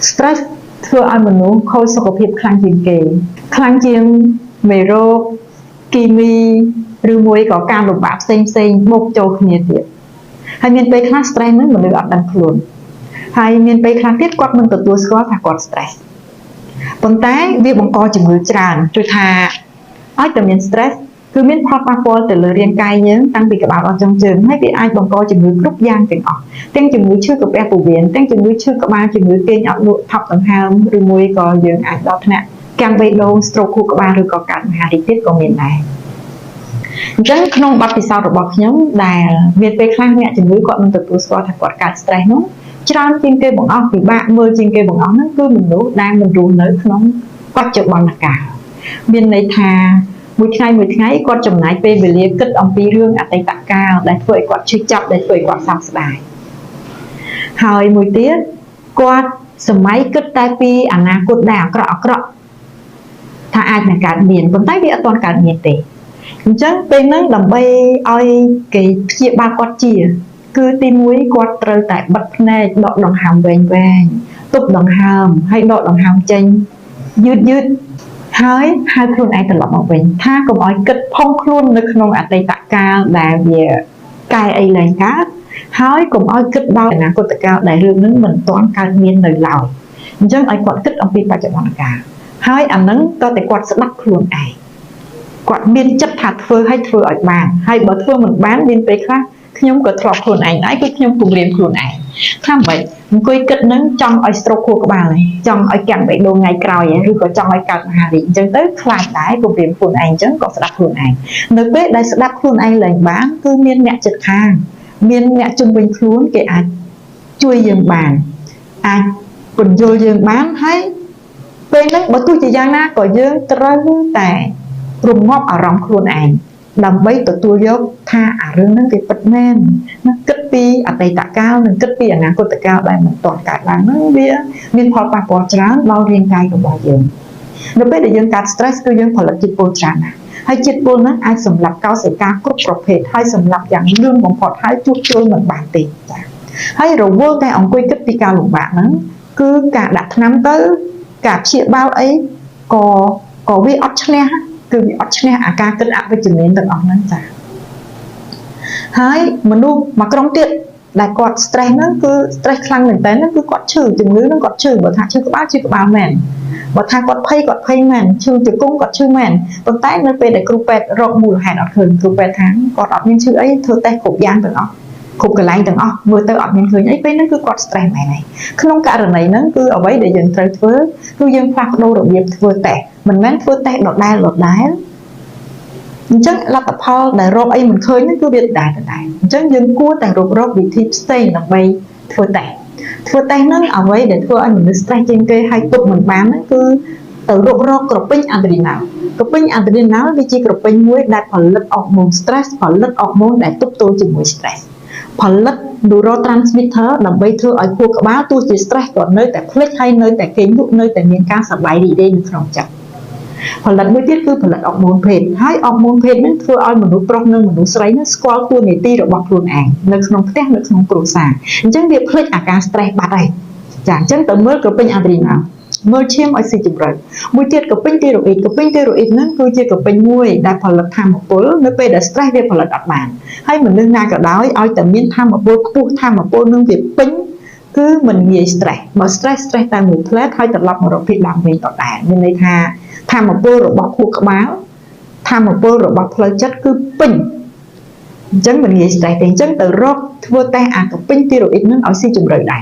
Stress ធ្វើឲ្យមនុស្សខូចសុខភាពខ្លាំងជាងគេខ្លាំងជាងមេរោគគីមីឬមួយក៏ការលំបាកផ្សេងផ្សេងបូកចូលគ្នាទៀតហើយមានពេលខ្លះ stress ហ្នឹងមនុស្សអត់ដឹងខ្លួនហើយមានពេលខ្លះទៀតគាត់មិនទទួលស្គាល់ថាគាត់ stress ប៉ុន្តែវាបង្កជំងឺច្រើនជួយថាឲ្យតែមាន stress គឺមានផលប៉ះពាល់ទៅលើរាងកាយយើងតាំងពីក្បាលដល់ចុងជើងហើយវាអាចបង្កជំងឺគ្រប់យ៉ាងទាំងអស់ទាំងជំងឺឈឺក្រពះពោះវៀនទាំងជំងឺឈឺក្បាលជំងឺគេងអត់លក់ថប់ដង្ហើមឬមួយក៏យើងអាចដល់ថ្នាក់កាំងបេះដូង stroke ខួរក្បាលឬក៏កើតមហារីកទៀតក៏មានដែរអញ្ចឹងក្នុងបទពិសោធន៍របស់ខ្ញុំដែលមានពេលខ្លះអ្នកជំងឺគាត់មិនទទួលស្គាល់ថាគាត់កើត stress នោះច្រើនជាងគេបង្អស់ពិបាកមើលជាងគេបង្អស់ហ្នឹងគឺមនុស្សដែលមិនរស់នៅក្នុងបច្ចុប្បន្នកាលមានន័យថាមួយថ្ងៃមួយថ្ងៃគាត់ចំណាយពេលវេលាគិតអំពីរឿងអតីតកាលដែលធ្វើឲ្យគាត់ឈឺចាប់ដែលធ្វើឲ្យគាត់សោកស្ដាយហើយមួយទៀតគាត់សម័យគិតតែពីអនាគតដែលអាក្រក់អាក្រក់ថាអាចនឹងកើតមានប៉ុន្តែវាអត់ទាន់កើតមានទេអញ្ចឹងពេលហ្នឹងដើម្បីឲ្យគេព្យាបាលគាត់ជា គឺទី1គាត់ត្រូវតែបិទភ្នែកដកដង្ហើមវែងវែងទប់ដង្ហើមហើយដកដង្ហើមចេញយឺតយឺតហើយហៅខ្លួនឯងត្រឡប់មកវិញថាកុំឲ្យគិតផុងខ្លួននៅក្នុងអតីតកាលដែលវាកែអីលែងកើតហើយកុំឲ្យគិតដល់អនាគតកាលដែលរឿងហ្នឹងមិនទាន់កើតមាននៅឡើយអញ្ចឹងឲ្យគាត់គិតអំពីបច្ចុប្បន្នកាលហើយអាហ្នឹងក៏តែគាត់ស្ដាប់ខ្លួនឯងគាត់មានចិត្តថាធ្វើឲ្យធ្វើឲ្យបានហើយបើធ្វើមិនបានមានពេលខ្លះខ្ញុំក៏ធ្លាប់ខ្លួនឯងដែរគឺខ្ញុំគំរាមខ្លួនឯងថាម៉េចអង្គុយគិតនឹងចង់ឲ្យ stroke ខួរក្បាលហើយចង់ឲ្យកាំងបេះដូងថ្ងៃក្រោយឬក៏ចង់ឲ្យកើតមហារីកអញ្ចឹងទៅខ្លាចដែរគំរាមខ្លួនឯងអញ្ចឹងក៏ស្ដាប់ខ្លួនឯងនៅពេលដែលស្ដាប់ខ្លួនឯងលែងបានគឺមានអ្នកចិត្តខាងមានអ្នកជុំវិញខ្លួនគេអាចជួយយើងបានអាចពន្យល់យើងបានហើយពេលហ្នឹងបើទោះជាយ៉ាងណាក៏យើងត្រូវតែរងាប់អារម្មណ៍ខ្លួនឯងដើម្បីទទួលយកថាអារឿងហ្នឹងវាពិតមែនណាគិតពីអតីតកាលនិងគិតពីអនាគតកាលដែលមិនទាន់កើតឡើងហ្នឹងវាមានផលប៉ះពាល់ច្រើនដល់រាងកាយរបស់យើងនៅពេលដែលយើងកើត stress គឺយើងផលិតជាតិពុលច្រើនណាស់ហើយជាតិពុលហ្នឹងអាចសម្លាប់កោសិកាគ្រប់ប្រភេទហើយសម្លាប់យ៉ាងលឿនបំផុតហើយជួសជុលមិនបានទេចា៎ហើយរវល់តែអង្គុយគិតពីការលំបាកហ្នឹងគឺការដាក់ថ្នាំទៅការព្យាបាលអីក៏ក៏វាអត់ឈ្នះគឺវាអត់ឈ្នះអាការគិតអវិជ្ជមានទាំងអស់ហ្នឹងចា៎ហើយមនុស្សមួយក្រុមទៀតដែលគាត់ stress ហ្នឹងគឺ stress ខ្លាំងមែនតើហ្នឹងគឺគាត់ឈឺជំងឺហ្នឹងគាត់ឈឺបើថាឈឺក្បាលឈឺក្បាលមែនបើថាគាត់ភ័យគាត់ភ័យមែនឈឺជង្គង់គាត់ឈឺមែនប៉ុន្តែនៅពេលដែលគ្រូពេទ្យរកមូលហេតុអត់ឃើញគ្រូពេទ្យថាគាត់អត់មានឈឺអីធ្វើតេស្តគ្រប់យ៉ាងទាំងអស់គ្រប់កន្លែងទាំងអស់មើលទៅអត់មានឃើញអីពេលហ្នឹងគឺគាត់ stress មែនហើយក្នុងករណីហ្នឹងគឺអ្វីដែលយើងត្រូវធ្វើគឺយើងផ្លាស់ប្ដូររបៀបធ្វើតេស្តមិនមែនធ្វើតេស្តដដែលដដែលអញ្ចឹងលទ្ធផលដែលរកអីមិនឃើញហ្នឹងគឺវាដដែលដដែលអញ្ចឹងយើងគួរតែរករកវិធីផ្សេងដើម្បីធ្វើតេស្តធ្វើតេស្តហ្នឹងអ្វីដែលធ្វើឲ្យមនុស្ស stress ជាងគេហើយទប់មិនបានហ្នឹងគឺទៅរករកក្រពេញ adrenal ក្រពេញ adrenal វាជាក្រពេញមួយដែលផលិតអរម៉ូន stress ផលិតអរម៉ូនដែលទប់ទល់ជាមួយ stress ផលិត neurotransmitter ដើម្បីធ្វើឲ្យខួរក្បាលទោះជា stress ក៏នៅតែភ្លេចហើយនៅតែគេងលក់នៅតែមានការសប្បាយរីករាយនៅក្នុងចិត្តផលិតមួយទៀតគឺផលិតអរម៉ូនភេទហើយអរម៉ូនភេទនឹងធ្វើឲ្យមនុស្សប្រុសនិងមនុស្សស្រីនឹងស្គាល់តួនាទីរបស់ខ្លួនឯងនៅក្នុងផ្ទះនៅក្នុងគ្រួសារអញ្ចឹងវាភ្លេចអាការ stress បាត់ហើយចាអញ្ចឹងទៅមើលក្រពេញ adrenal មើលឈាមឲ្យស៊ីជម្រៅមួយទៀតក្រពេញ thyroïde ក្រពេញ thyroïde ហ្នឹងគឺជាក្រពេញមួយដែលផលិតថាមពលនៅពេលដែល stress វាផលិតអត់បានហើយមនុស្សណាក៏ដោយឲ្យតែមានថាមពលខ្ពស់ថាមពលនឹងវាពេញគឺមិនងាយ stress បើ stress stress តែមួយផ្លែតហើយត្រឡប់មករកភាពដើមវិញដដែលមានន័យថាថាមពលរបស់ខួរក្បាលថាមពលរបស់ផ្លូវចិត្តគឺពេញអញ្ចឹងមិនងាយ stress ទេអញ្ចឹងទៅរកធ្វើតេស្តអាក្រពេញ thyroïde នឹងឲ្យស៊ីជម្រៅដែរ។